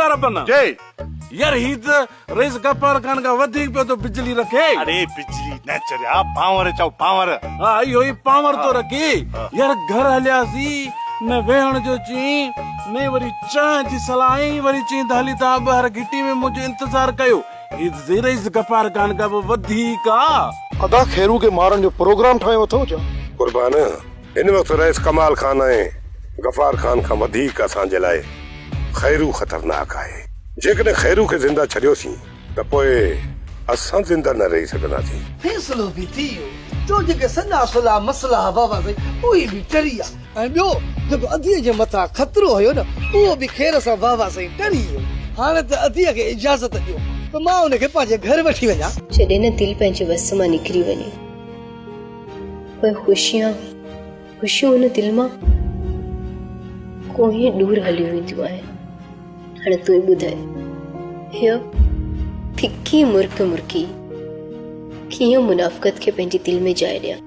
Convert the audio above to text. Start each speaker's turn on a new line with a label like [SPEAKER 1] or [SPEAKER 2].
[SPEAKER 1] ٿا ربن.
[SPEAKER 2] جي.
[SPEAKER 1] يار هي ته رئيس غفار خان کان وڌيڪ پيو ٿو بجلي رکي.
[SPEAKER 2] اڙي بجلي نه چريا پانور چئو پانور.
[SPEAKER 1] ها اهو ئي پانور ٿو رکي. يار گهر هلياسين نه ويهڻ جو چئين نه ئي وري چانهه جي صلاح ۽ وري چئين ته هلي توهان ٻاهر گهٽي ۾ منهنجو انتظار ڪيو. هي ته رئيس غفار خان کان به وڌيڪ آ.
[SPEAKER 3] ادا خيرو کي مارڻ جو پروگرام ٺاهيو اٿئو ڇا؟
[SPEAKER 4] قربان هن وقت رئيس ڪمال خان ۽ غفار خان کان وڌيڪ اسان جي لاء خيرو خطرناڪ آهي. جيڪڏهن خيرو کي زنده ڇڏيوسين ته پوء اسان زنده نه رهي سگهنداسين.
[SPEAKER 5] فيصلو به ٿي ويو جو جيڪي سڄا سلا مسئلا ها بابا سائين اهي به ٽري ويا ۽ ٻيو جيڪو اديء جي مٿان خطرو هيو نه اهو به خير سان بابا سائين ٽري ويو. هاڻي ته اديء کي اجازت ڏيو ته مان ان کي پنهنجي گهر وٺي وڃان.
[SPEAKER 6] جڏهن نه دل پنهنجي وس مان نڪري وڃي پوء خوشيان خوشيون ان دل مان ڪوهين ڏور هليون وينديون آهن. هاڻي تون ئي ٻڌاء هيء ڦڪي مرڪ مرڪي ڪيئن منافقت کي پنهنجي دل ۾ جاء ڏيان.